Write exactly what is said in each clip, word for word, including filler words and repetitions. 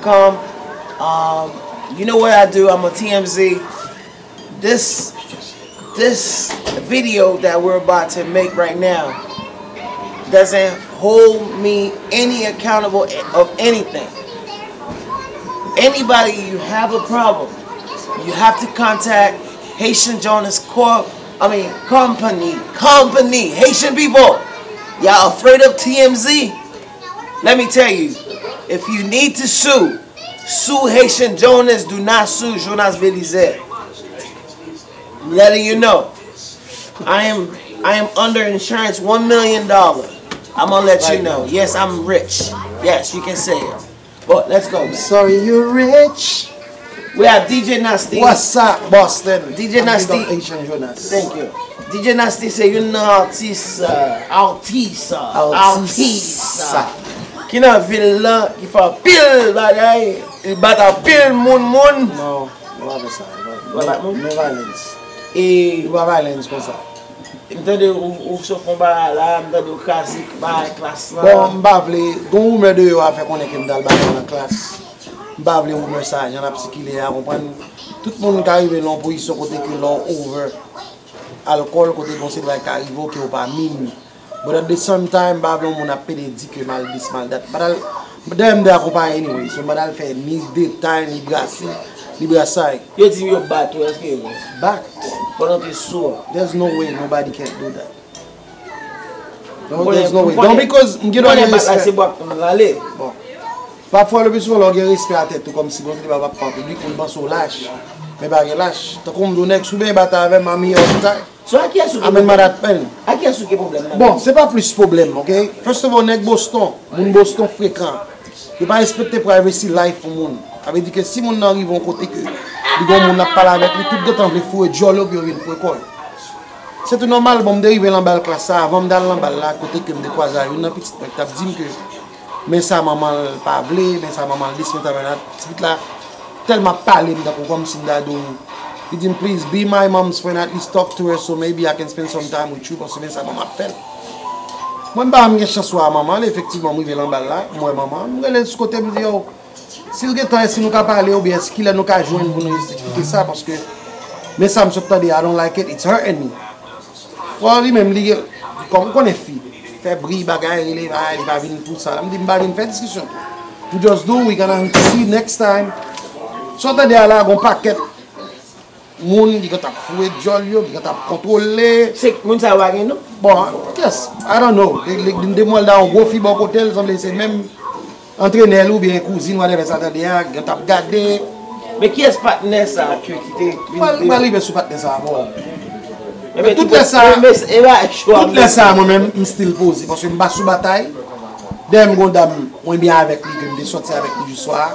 Um, um, you know what I do? I'm a T M Z. This this video that we're about to make right now doesn't hold me any accountable of anything. Anybody, you have a problem, you have to contact Haitian Jonas Corp. I mean, company, company, Haitian people. Y'all afraid of T M Z? Let me tell you, if you need to sue, sue Haitian Jonas, do not sue Jonas Belizaire. I'm letting you know. I am I am under insurance one million dollar. I'm gonna let you know. Yes, I'm rich. Yes, you can say it. But let's go. Sorry, you rich. We have D J Nasty. What's up, Boston? D J Nasty. Haitian Jonas. Thank you. D J Nasty se youn nan atis, uh, atis, uh, atis, uh, ki nan vil lan, ki fè anpil bagay, li bat anpil moun, moun. Non, nou pa fè sa. Nou pa bat moun? No violence. E nou pa violence konsa. M tande ou, ou sof yon bagay la, m tande ou kraze bagay klas lan. Bon, m pa vle, gon rumè deyò a fè konnen ke m t al batay nan klas. M pa vle rumè sa, jan l ap sikile a, konprann. Tout moun ka rive nan yon pozisyon kote ke lè w over alkòl, kote gon seri bagay ka rive w ke w pa min. But at the same time, m pa vle yon moun ap pede di ke m al dis, m al dat. M pa t al, dayè m te akonpaye anyway, so m pa t al fè ni detay, ni brase, ni brasay. Yo di m yo bat ou, èske e vre? Bat? Pandan w te sou a? There's no way nobody can do that. No, there's no way. Don't, because m gen dwa gen respè. Konnen bat la se bwa k konn rale. Bon. Pafwa, le pli souvan, lè w gen respè a tèt ou, kòmsi bon, se te pa w ap fè an piblik, moun panse w lach. Men pa gen lach. Tankou m di w, nèg, si w benyen batay avè m, I'm here all the time. So, a kiyès ou gen pwoblèm? I'm in my that pen. A kiyès ou gen pwoblèm nan? Bon, se pa plis pwoblèm, ok? First of all, nèg Boston, moun Boston frekan. Yo pa respekte privacy life pou moun. Sa vle di ke si moun nan rive yon kote ke li gen yon moun ap pale avèk li, tout gentan vle foure djòl yo pou yo vin foure kò yo. Se tou nòmal, bon, m te rive nan bal klas sa, avan m t al nan bal la, kote ke m te kwaze a youn nan pitit mwen ki t ap di m ke men sa manman l pa vle, men sa manman l dis, men sa manman l, ti pitit la tèlman ap pale m tankou kòmsi m ta di w, li di m, "Please be my mom's friend, at least talk to her so maybe I can spend some time with you, paske men sa manman ap fè l." Mwen m pa janm gen chans wè manman l, efektivman m rive nan bal la, m wè manman, m rele l sou kote, m di, "Yo, si l gen tan, èske nou ka pale, oubyen èske kilè nou ka jwenn pou nou esplike sa, paske men sa m sot tande, I don't like it, it's hurting me." Bon, li menm, li gen, kòm ou konnen fi, fè bri, bagay, rele, bagay, li pa vin pou sa. M di, "M pa vin fè diskisyon." M just do, we gonna see next time. Sa w tande a la, gon pakèt moun ki gentan ap foure djòl yo, ki gentan ap kontwole. Se moun sa yo pa gen non? Bon, yes, I don't know. Li, li, li demwèl da yon gwo fi bò kote l, sanble se menm antrenè l oubyen kouzin, whatever sa tande a, gentan ap gade. Men kiyès patnè sa a ke ki te vin? Mwen, mwen rive sou patnè sa a, bon. Men tout lè sa, tout lè sa, mwen menm, m still poze, paske m pa sou batay. Dèyè m gon dam, mwen byen avèk li, ke m te sòti avèk li jiswa a.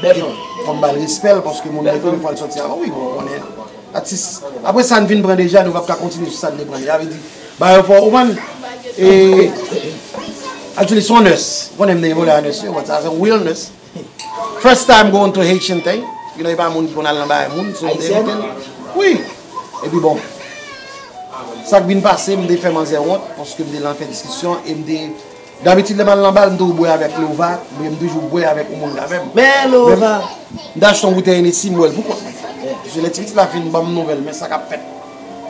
Fò m ba l respè l, paske moun nan premye fwa l sòti avan, wi, bon, konnen. Atis. Apre sa n fin pran deja, nou p ap ka kontinye sou sa n te pran deja. Vle di, ba yo fò, ou konprann? E, actually, se yon nurse. Ou konnen m te envole a nurse yo, but sa se yon real nurse. First time going to Haitian thing. You know, e pa moun ki konn al nan bagay moun, so m te envite l. Wi. Epi bon, sa k vin pase, m te fè manzè wont, paske m te lan fè diskisyon, e m te Dabitid, lè m al nan bal, m toujou bwè avèk Lova, oubyen m toujou bwè avèk yon moun k avè m. Men Lova! M te achte yon boutèy Hennessy, m bwè l pou kont mwen. Paske lè ti pitit la fin ban m nouvèl, men sa k ap fèt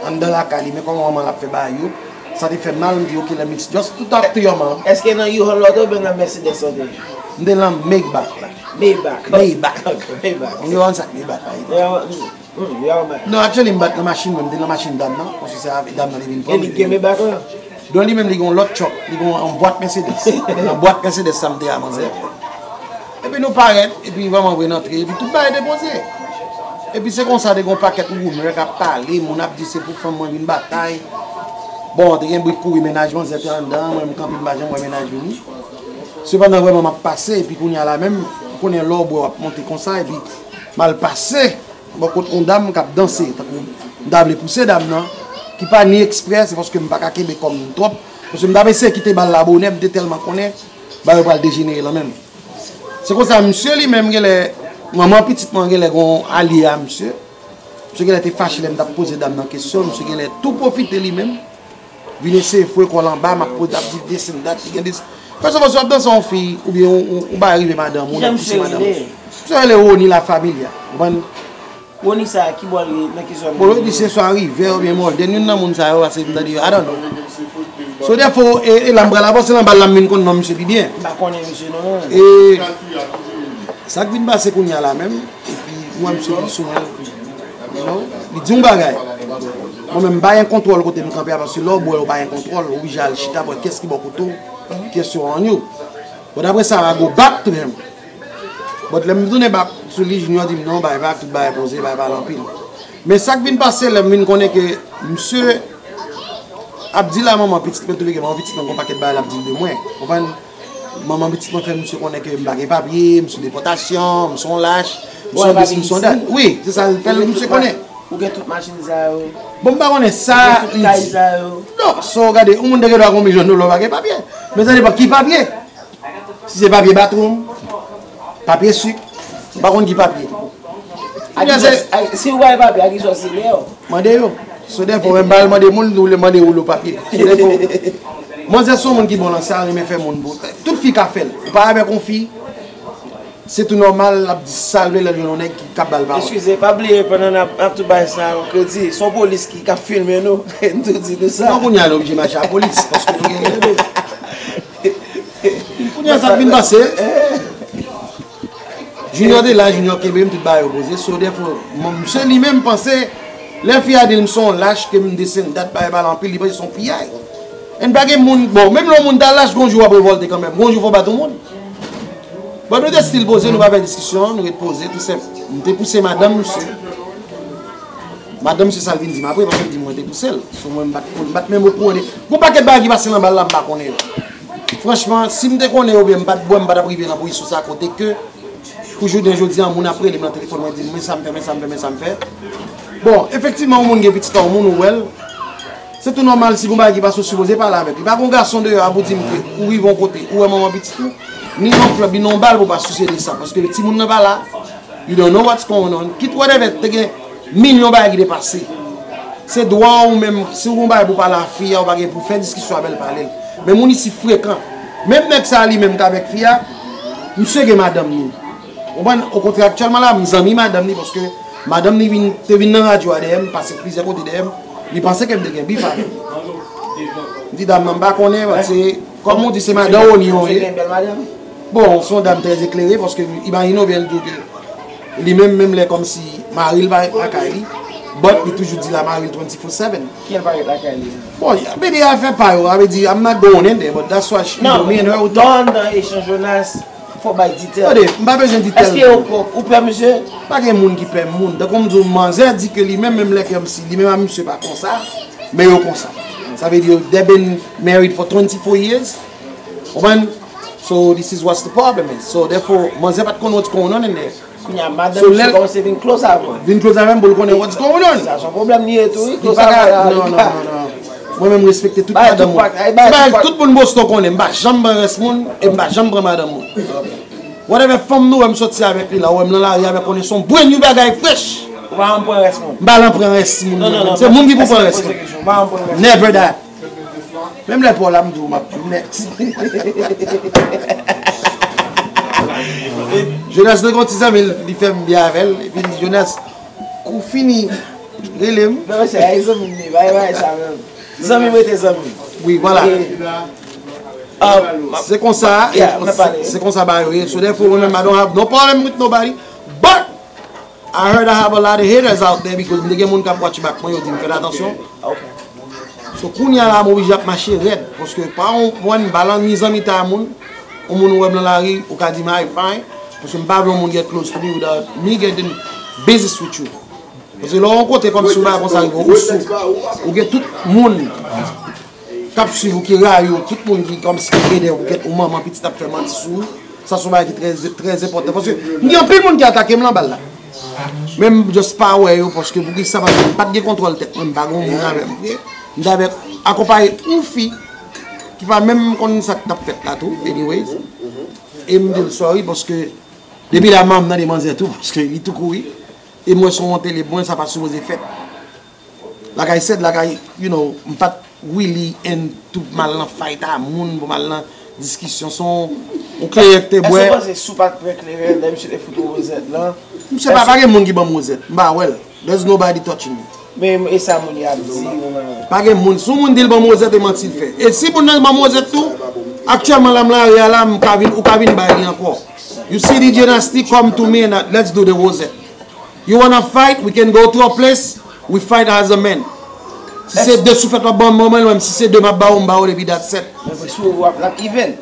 anndan lakay li, men kòman manman l ap fè bagay yo, sa te fè m mal, m di, "Ok, let me just to talk to your mom." Èske nan U-Haul ou te oubyen nan Mercedes ou te ye? M te nan Maybach la. Maybach. Maybach. Ok, Maybach. Ou konprann sa k Maybach la ye? Non, actually, m bat nan machin mwen, m te nan machin dam nan, paske se avè dam nan li vin pran mwen. E li gen Maybach lan? Don li menm, li gen yon lòt truck, li gen yon bwat Mercedes. Nan bwat Mercedes sa m te a manzè. Epi nou parèt, epi vrèman vre n antre, epi tout bagay depoze. Epi se konsa te gen yon pakèt rumè k ap pale, moun ap di se pou fanm mwen vin batay. Bon, te gen bri kouri, mennaj manzè te anndan, mwen m kanpe m pa janm wè mennaj vini. Sepandan vrèman m ap pase, epi kounye a la menm, ou konnen lè w bwè w ap monte konsa, epi m al pase bò kot yon dam k ap danse, tankou m ta vle pouse dam nan, ki pa ni ekspre, se paske m pa ka kenbe kò m twòp, paske m t ap eseye kite bal la bonè, m te tèlman konnen bagay yo pral dejenere lan menm. Se konsa, misye li menm genlè, manman pitit mwen genlè gon alye a misye. Misye genlè te fache lè m t ap poze dam nan kesyon, misye genlè tou pwofite li menm. Vin eseye foure kò l anba, m ap poze, ap di this and that, li gen this. First of all, si w ap danse yon fi, oubyen yon, yon, yon bagay rive madanm ou, li ap pouse madanm ou. Rele Rony La Familia. Ou konprann? Rony sa, ki bò l ye, nan ki zòn? Bon, yo di se swa Rivè oubyen Mòden, youn nan moun sa yo, paske m tande yo, I don't know. So, therefore, e, e la m pral avanse nan bal la, m vin konn non misye pi byen. M pa konnen misye non. E sa k vin pase kounye a la menm, epi m wè misye vin sou mwen, you know, li di yon bagay. Mwen menm, m pa gen kontwòl kote m kanpe a, paske lè w bwè, ou pa gen kontwòl, ou oblije al chita pou wè kiyès ki bò kote w, kiyès yo on you. But apre sa, I go back to him. But lè m tounen back sou li, Junior di m non, bay vag, tout bagay poze, bay pale anpil. Men sa k vin pase, lè m vin konnen ke misye ap di la manman pitit mwen, tou pike manman pitit mwen, gon pakèt bagay l ap di l de mwen. Konprann? Manman pitit mwen fè misye konnen ke m pa gen papye, m sou depòtasyon, m se yon lach, m se yon dis, m se yon dat. Wi, se sa l fè l misye konnen. Ou gen tout machin sa yo? Bon, m pa konnen sa. Ou gen tout kay sa yo? Non, so gade, yon moun te gen dwa gon milyon dola, pa gen papye. Men sa depann ki papye. Si se papye batwoup, papye sik, m pa konn ki papye. Ak ki sòs, ak, si ou bay papye, ak ki sòs se lè yo? Mande yo. So therefore, menm pa al mande moun, ou le mande ou lo papye. So therefore, manzè se yon moun ki bon nan sa, renmen fè moun bon. Tout fi ka fè l. Ou pa avèk yon fi, se tou nòmal, l ap di sa l vle lè l jwenn yon nèg ki kab ba l pawòl. Eskize, pa bliye, pandan n ap, n ap tou bay sa yon kredi, se yon polis ki, k ap filme nou, n tou di nou sa. Non, kounye a, nou oblije mache a polis, paske nou gen rele. Kounye a, sa k vin pase, Junior te la, Junior kenbe m, tout bagay yo poze. So, therefore, mwen, misye li menm panse, lè fi a di l m se yon lach, ke m desann dat, bagay pale anpil, li panse se yon piyay. And pa gen moun, bon, menm lè yon moun ta lach, gon jou w ap revòlte kanmenm. Gon jou fò w bat yon moun. Bon, nou te still poze, nou pa fè diskisyon, nou ret poze, tou senp. M te pouse madanm misye. Madanm misye sa l vin di m apre, paske l di mwen te pouse l. So mwen, m pa t konn, m pa t menm okouran de. Gon pakèt bagay ki pase nan bal la, m pa konnen yo. Franchman, si m te konnen yo byen, m pa t, bwè, m pa t ap rive nan pozisyon sa kote ke pou jounen jodi a, moun ap rele m nan telefòn mwen, di m, men sa m fè, men sa m fè, men sa m fè. Bon, efektivman, yon moun gen pitit a yon moun, ou wè l. Se tou nòmal si gon bagay ki pase, ou sipoze pale avèk li. Pa gon gason deyò a pou di m ke ou rive yon kote, ou wè manman pitit ou, ni nan yon klèb, ni nan yon bal pou w pa sousye de sa. Paske timoun nan pa la, you don't know what's going on. Kit whatever, te gen milyon bagay ki te pase. Se dwa w menm, si w gon bagay pou pale a fi a, ou pa gen pou fè diskisyon avè l, pale l. Men moun isi frekan. Menm nèg sa li menm k avèk fi a, misye gen madanm li. Konprann? Okontrè, aktyèlman la, m zanmi madanm li, paske madanm li vin, te vin nan radyo a dèyè m, pase plizyè kote dèyè m, li panse ke m te gen bif avè l. M di dam nan, m pa konnen, se, kòm ou di, se madan Rony yon ye. Bon, se yon dam trè eklere, paske imajine w byen, l di w ke li menm, menm lè kòmsi mari l pa ret lakay li, but li toujou di l a mari l twenty-four seven. Ki l pa ret lakay li? Bon, baby, afè pa yo, a vle di, I'm not going in there, but that's why she, non, me and her, we talk. Non, nan echanj Jonas, fò bay detail. Tande, m pa bezwen detail. Èske ou, ou pè misye? Pa gen moun ki pè moun. Tankou m di w, manzè di ke li menm, menm lè kòmsi, li menm a misye pa konsa, men yo konsa. Sa vle di, they've been married for twenty-four years. Konprann? So, this is what's the problem is. So, therefore, manzè pa t konn what's going on in there. Kounye a, madanm misye kòmanse vin close avè w. Vin close avè m pou l konnen what's going on. Sa se yon pwoblèm li ye tou, wi. Close avè l, non, non, non, non. Mwen menm, m respekte tout madanm mwen. Se bagay tout moun Boston konnen, m pa janm pran rès moun, e m pa janm pran madanm moun. Whatever fanm nou wè m soti avèk li la, ou wè m nan lari avèk, konnen se yon brand new bagay fresh. Ou pa janm pran rès moun. M pa janm pran rès moun. Non, non, non. Se moun ki pou pran rès mwen. Never that. Menm lè pa w la, m di w m ap next. Jonas nan gon ti zanmi l, li fè m byen avè l, epi l di, Jonas, kou fini, rele m. Non, se zanmi m li, pa gen bagay sa menm. Zanmi m rete zanmi. Wi, vwala. Se konsa, se konsa bagay yo ye. So therefore, mwen menm, I don't have no problem with nobody, but I heard I have a lot of haters out there because m te gen moun k ap watch back mwen, yo di m fè atansyon. So kounye a la, m oblije ap mache rèd, paske pa yon pwen, m pa nan ni zanmi ta moun, yon moun ou wè m nan lari, ou ka di m, "Hi, fine," paske m pa vle yon moun get close to me without me getting business with you. Paske lè w yon kote kòmsi yon bagay konsa rive w, ou sou, ou gen tout moun k ap swiv ou, ki rayi w, tout moun ki kòmsi ki gen de ou, ou manman pitit ap fè manti sou ou, sa se yon bagay ki trè, trè enpòtan. Paske m gen anpil moun ki atake m nan bal la. Men m just pa wè yo, paske poukisa, paske m pa t gen kontwòl tèt mwen, m pa gen yon moun avè m, ok? M t avèk, akonpaye yon fi ki pa menm konn sa k t ap fèt la tou, anyways. E m di l sorry, paske depi la, m tande manzè tou, paske li tou kouri. E m wè se yon wonte li, mwen, sa pa t sipoze fèt. Like I said, like I, you know, m pa t really into m al nan fight a moun, pou m al nan diskisyon. Se yon, Yon kleren ki te bwè. Èske w panse si w pa t pran kleren lè misye te fout ou wozèt lan? Misye pa, pa gen moun ki ban m wozèt. M pa wè l. There's nobody touching me. Men e sa moun yo ap di ou menm. Pa gen moun, si yon moun di l ban m wozèt, e manti l fè. E si moun nan ban m wozèt tou, aktyèlman la m lari a la, m ka vin, ou ka vin bay li ankò. You see D J Nasty, come to me and let's do the wozèt. You wanna fight, we can go to a place, we fight as a man. Si se de souflèt w ap ban m, ban mwen l, menm si se de m ap ba ou, m ba ou l, epi that's it. Men si w ap l ap even.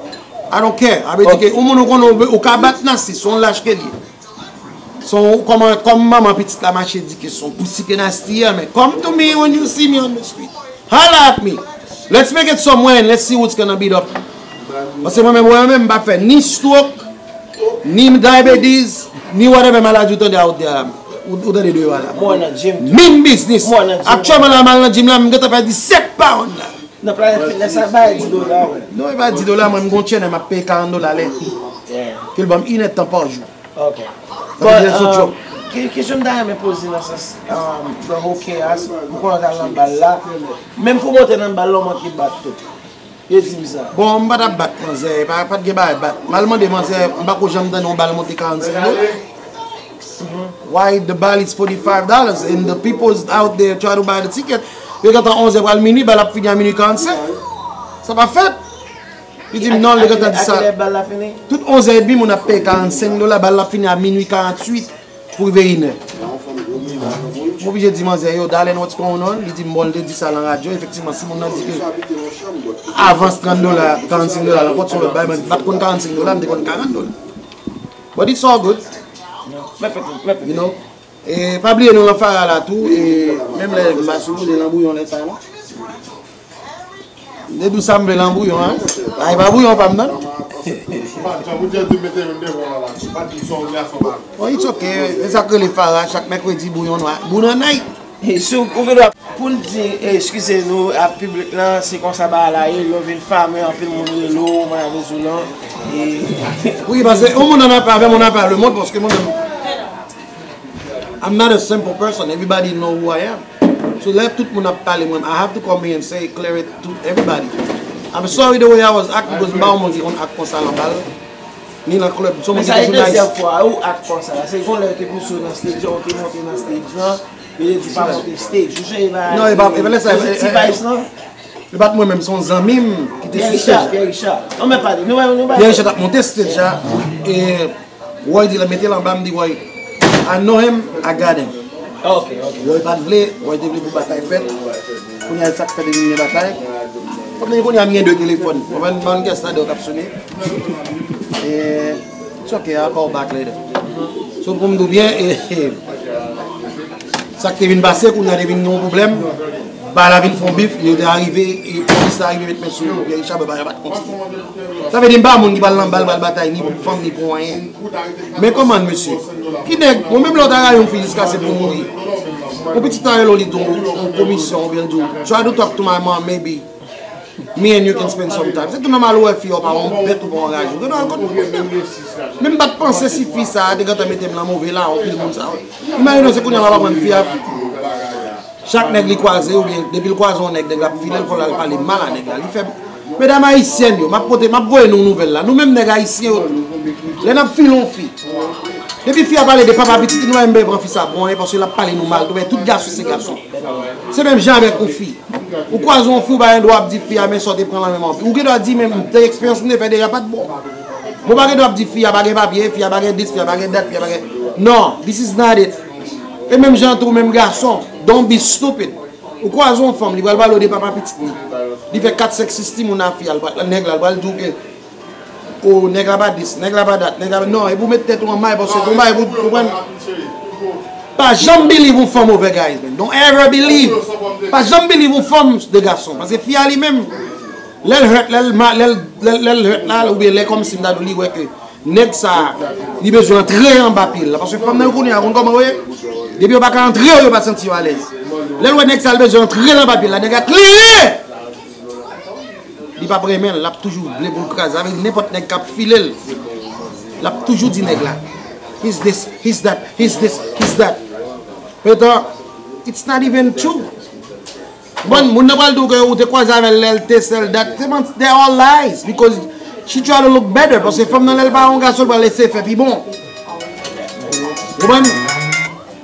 I don't care. A vle di ke yon moun ou konnen ou ka bat Nasty, se yon lach ke l ye. Se yon, kòman, kòm manman pitit la mache di ke se yon pussy ke Nasty ye, men come to me when you see me on the street. Holla at me. Let's make it somewhere and let's see who's gonna beat up. Paske mwen menm, mwen menm, m pa fè ni stroke, ni diabetes, ni whatever maladi ou tande out there la. Ou, ou tande deyò a la. Mwen nan gym tou. Min business. Mwen nan gym. Aktyèlman la, m al nan gym la, m gentan pèdi sèt pound la. Nan Planet Fitness sa bay di dola wi. Non, e pa di dola, mwen m gon trainer m ap peye karant dola lè. Ke l ban m inèdtan pa jou. Ok. Bon, um, ke- kesyon m ta renmen poze nan sans um, the whole chaos, m konnen w t al nan bal la. Menm kou w monte nan bal la, w manke bat tou. Yo di m sa. Bon, m pa t ap bat manzè, pa, pa t gen bagay bat. M al mande manzè, m pa ko janm tande yon bal monte karannsenk dola. Why the bal is forty five dollars and the people out there try to buy the ticket? Yo gentan onzè pral minui, bal ap fini a minui karannsenk. Sa pa fèt. Li di m non, li gentan di sa. A kilè bal la fini? Tout onzè edmi moun ap peye karannsenk dola, bal la ap fini a minui karanntuit pou rive inè. M oblije di manzè yo, darling, what's going on? Li di m bon, li te di sa lan radyo. Efektivman, si moun nan di ke avans trant dola, karannsenk dola, nenpòt se yon lòt bagay, mwen m pa t konn karannsenk dola, m te konn karant dola. But it's all good. You know? E pa bliye nou lan Farah la tou, e menm lè m pa sipoze lan bouyon lè sa non. Depi sa m vle lan bouyon an. Ay pa bouyon pa m nan. Oh, it's ok. Se sa k rele Farah chak mèkredi bouyon nwa. Bouyon night. E si w ou gen dwa pou n di eskize nou ak piblik lan, se konsa bagay la ye, lè w vin fame anpil moun rele w, mwen avèk ou lan. E Wi, paske yon moun an afè avè m, yon afè a lemond, paske mwen menm I'm not a simple person. Everybody know who I am. So lè tout moun ap pale mwen, I have to come here and say clear it to everybody. I'm sorry the way I was act because m pa yon moun ki konn act konsa lan bal, ni lan klèb. M se yon moun ki toujou nice. Men sa e dezyèm fwa ou act konsa. Se gon lè yo te pouse w nan stage, ou te monte nan stage lan, yo te di w pa monte stage. Ou sonje bagay. Non, e pa, e pa lè sa. Ou se ti Vice lan? E pa t mwen menm, se yon zanmi m ki te sou stage la. Pierre Richard, Pierre Richard. An men pale, nou wè, nou wè. Pierre Richard t ap monte stage la. E Roy di l mete l anba, m di Roy, I know him, I got him. Ok, ok. Roy pa t vle, Roy te vle pou batay fèt. Kounye a e sa k fè te vin gen batay. Kòm kounye a m gen de telefòn. Mwen pa nan kès la de k ap sone. E it's ok, I'll call back later. So pou m di w byen, e, e, sa k te vin pase, kounye a te vin gen yon pwoblèm. Bagay la vin fè yon bif, yo te arive, e polis la arive met men sou Pierre Richard, bagay la pa t kontinye. Sa vle di m pa moun ki pral nan bal, pral batay ni pou fanm, ni pou anyen. Men kòman mesye? Ki nèg, ou menm lè w ta rayi yon fi jiskaske pou mouri. Yon pitit ta rele w, li di w yon komisyon, oubyen l di w, try to talk to my mom, maybe me and you can spend some time. Se tou nòmal ou wè fi a, ou pa yon bèt, ou pa yon raje. Ou gen dwa al kot moun menm. Men m pa t panse si fi sa a te gentan mete m lan move la, anpil moun sa yo. Imajine w se kounye a w ap aprann fi a, chak nèg li kwaze, oubyen depi l kwaze yon nèg, nèg la ap file l, fò l al pale mal a nèg la. Li fè, medam ayisyèn yo, m ap pote, m ap voye nou nouvèl la. Nou menm nèg ayisyen yo tou. Lè n ap file yon fi, depi fi a pale de papa pitit li, nou pa menm bezwen pran fi sa pou anyen, paske l ap pale nou mal tou, men tout gason se gason. Se menm jan avèk yon fi. Ou kwaze yon fi, ou pa gen dwa ap di fi a, men sa w te pran lan men m anpil. Ou gen dwa di, men m te eksperyans m te fè deja pa t bon. Bon, ou pa gen dwa ap di fi a pa gen papye, fi a pa gen dis, fi a pa gen dat, fi a pa gen. Non, this is not it. E menm jan tou, menm gason, don't be stupid. Ou kwaze yon fanm, li pral pale w de papa pitit li. Li fè kat, senk, sis timoun a fi a, l pral, nèg la, l pral di w ke, o, nèg la pa dis, nèg la pa dat, nèg la, non, epi w met tèt ou an may, paske gon bagay pou, pou pran. Pa janm believe yon fanm over guys, man. Don't ever believe. Pa janm believe yon fanm de gason. Paske fi a li menm, lè l hurt, lè l ma-, lè l, lè l, lè l hurt la, oubyen lè kòmsi m ta di w li wè ke nèg sa a, li bezwen antre anba pye l la. Paske fanm nan yo kounye a, konn kòman yo ye? Depi yo pa ka antre yo, yo pa santi yo alèz. Lè l wè nèg sa a, li bezwen antre l anba pye l la, nèg la kliye! Li p ap renmen l, l ap toujou vle pou l kraze. Sa vle di nenpòt nèg k ap file l, l ap toujou di nèg la, he's this, he's that, he's this, he's that. Poutan, it's not even true. Bon, moun nan pral di w ke ou te kwaze avè l lè l te sèl dat, se manti, they're all lies, because She try to look better, paske fanm nan lè l pa yon gason, l pral eseye fè pi bon. Ou konprann?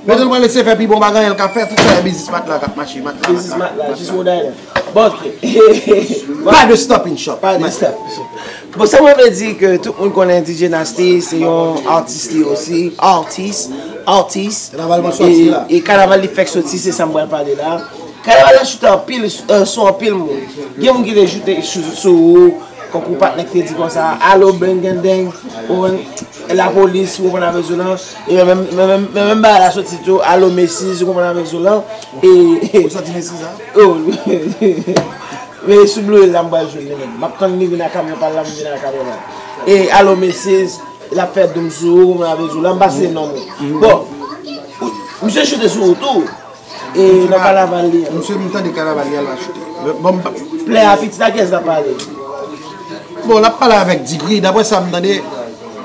Lè l pral eseye fè pi bon, pa gen anyen l ka fè, tout sa e biznis matla k ap mache, matla, biznis matla, matla. Jis Rhode Island. Bon, ok. Pa de Stop and Shop. Pa de Stop and Shop. Bon, sa mwen vle di ke tout moun konnen D J Nasty se yon atis li osi, atis, atis. Kanaval mwen soti la. E kanaval li fèk soti, se sa m pral pale la. Kanaval la choute anpil, euh, sou anpil moun. Gen moun ki te choute sou, sou ou, kankou patnè k te di konsa, alo bengandeng, ou konprann, lapolis, ou konprann avèk zoulan. E menm, menm, menm, menm bagay la soti tou, alo Macy's, ou konprann avèk zoulan. E, ou soti Macy's la? Oh, men sou Blue Hill la m pral jwenn li menm. M ap tann li vin ak kamyon pa l la, m vin ak kamyon pa l. E alo Macy's, l ap fè doum sou ou, ou konprann avèk zoulan, m pa site non moun. Bon, ou, misye choute sou ou tou. E nan kanaval li an. Misye, m tande kanaval li a l va choute. Bon, m pa- Plè a pitit a kiyès l ap pale? Bon, l ap pale avèk Digri, daprè sa m tande,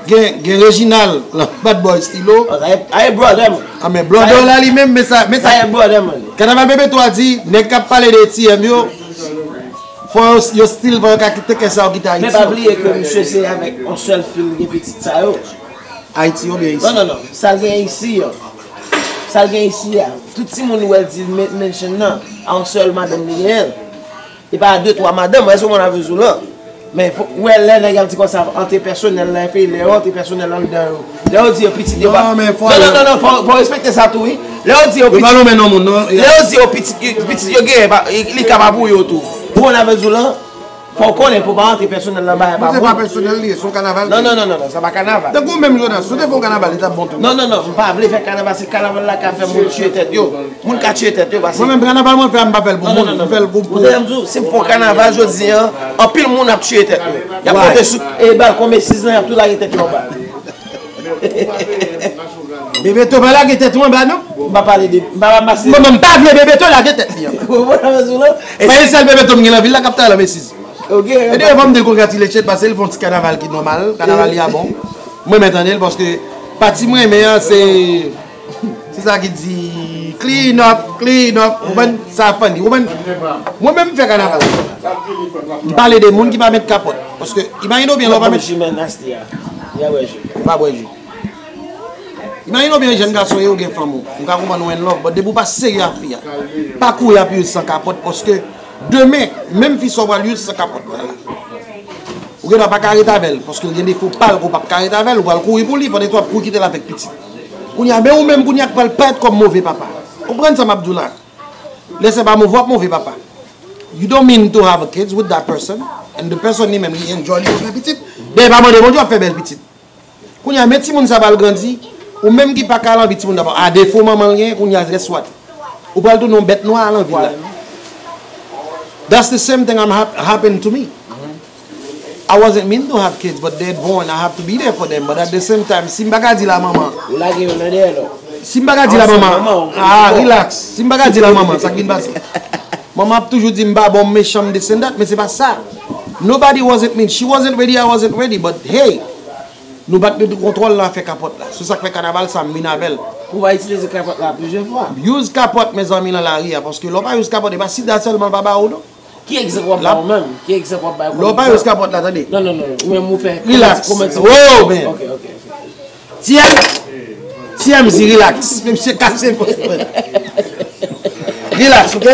gen, gen Reginald, Bad Boy Stylo. A e brother man. A men brother la li menm, men sa, men sa. Sa e brother man. Kanaval Bebeto a di, nèg k ap pale de T M yo, fò yo, yo still, fò yo ka kite kè sa yo kite Ayiti. Men pa bliye ke misye se avèk yon sèl fi l gen pitit sa yo. Ayiti oubyen isi? Non, non, non. Sa l gen isi an. Sa l gen isi a. Tout timoun ou wè l di men- mention nan, a yon sèl madanm li genyen. E pa de twa madanm, èske w konn avèk zoulan? Men fò- ou wè lè nèg ap di konsa, antre pèsonèl la, epi lè yo antre pèsonèl anndan yo. Lè yo di yo pitit yo pa- Non, men fò Non, non, non, non, fò, fò respekte sa tou, wi. Lè yo di yo pitit- Yo pa nonmen non moun, non. Lè yo di yo pitit, pitit yo genyen, pa- li ka pa pou yo tou. Ou konn avèk zoulan? Fò w konnen pou w pa antre pèsonèl nan bagay pa bon. Se pa pèsonèl li ye, se yon kanaval. Non, non, non, non, non, sa pa kanaval. Tankou menm Jonas, si w te fè yon kanaval, li t ap bon tou. Non, non, non, m pa vle fè kanaval, se kanaval la ka fè moun tiye tèt yo. Moun ka tiye tèt yo, paske Mwen menm kanaval mwen fè a, m pa fè l pou moun, m fè l pou, pou Ou te janm di w, si m fè yon kanaval jodi an, anpil moun ap tiye tèt yo. Y ap monte sou e balkon Macy's lan, y ap tou lage tèt yo anba. Bebeto pa lage tèt ou anba non. M pa pale de, m pa ranmase. Mwen menm m pa vle Bebeto lage tèt li anba. Ou konprann sa m di w la? Se sèl Bebeto m gen nan vil la k ap travay nan Macy's. Ok. E dayè fò m di l congratulations paske l fè yon ti kanaval ki nòmal, kanaval li a bon. Mwen renmen tande l paske pati mwen renmen an se, se sa ki di clean up, clean up, ou konprann? Sa funny, ou konprann? Mwen menm m fè kanaval. M pale de moun ki pa met kapòt. Paske imajine w byen lè w pa met Jimè Nasty a. Li a bwè ji. Ou pa bwè ji. Imajine w byen jèn gason e ou gen fanm ou. M ka konprann ou in love, but depi w pa serye ak fi a, pa kouri ap use san kapòt, paske demen, menm fi sa w pral use san kapòt la la, ou gendwa pa ka ret avè l, paske l gen defo pa l ke w p ap ka ret avè l, ou pral kouri pou li, pandan w ap kouri kite l avèk pitit. Kounye a, men ou menm kounye a k pral parèt kòm move papa. Konprann sa m ap di w la? Lè se pa move, w ap move papa. You don't mean to have a kids with that person, and the person li menm li enjoy li pou fè pitit. Dayè pa mande Bondye w ap fè bèl pitit. Kounye a, men timoun sa pral grandi, ou menm ki pa ka al anvi timoun nan, a defo manman l gen, kounye a, guess what? Ou pral tounen yon bèt nwa al anvi l la. That's the same thing I'm hap- happened to me. I wasn't mean to have kids, but they're born, I have to be there for them. But at the same time, si m pa ka di la manman, Ou lage yo nan dèyè lò. Si m pa ka di la manman, ah, relax. Si m pa ka di la manman, sa k vin pase? Manman ap toujou di m pa bon, m mechan, m this and that, men se pa sa. Nobody wasn't mean. She wasn't ready, I wasn't ready, but hey, nou pa t gen kontwòl nan afè kapòt la. Se sa k fè kanaval sa m vin avè l. Ou va itilize kapòt la plizyè fwa. Use kapòt, mezanmi, nan lari a, paske lè w pa use kapòt, e pa sida sèlman l pa ba ou, non. Ki egzanp w ap bay ou menm? Ki egzanp w ap bay ou? Lè w pa use kapòt la, tande. Non, non, non. Ou menm ou fè. Relax. Kòman ti, kòman ti, oh, man. Ok, ok, ok. T M, T M Z, relax. Menm si se kase l. Relax, ok?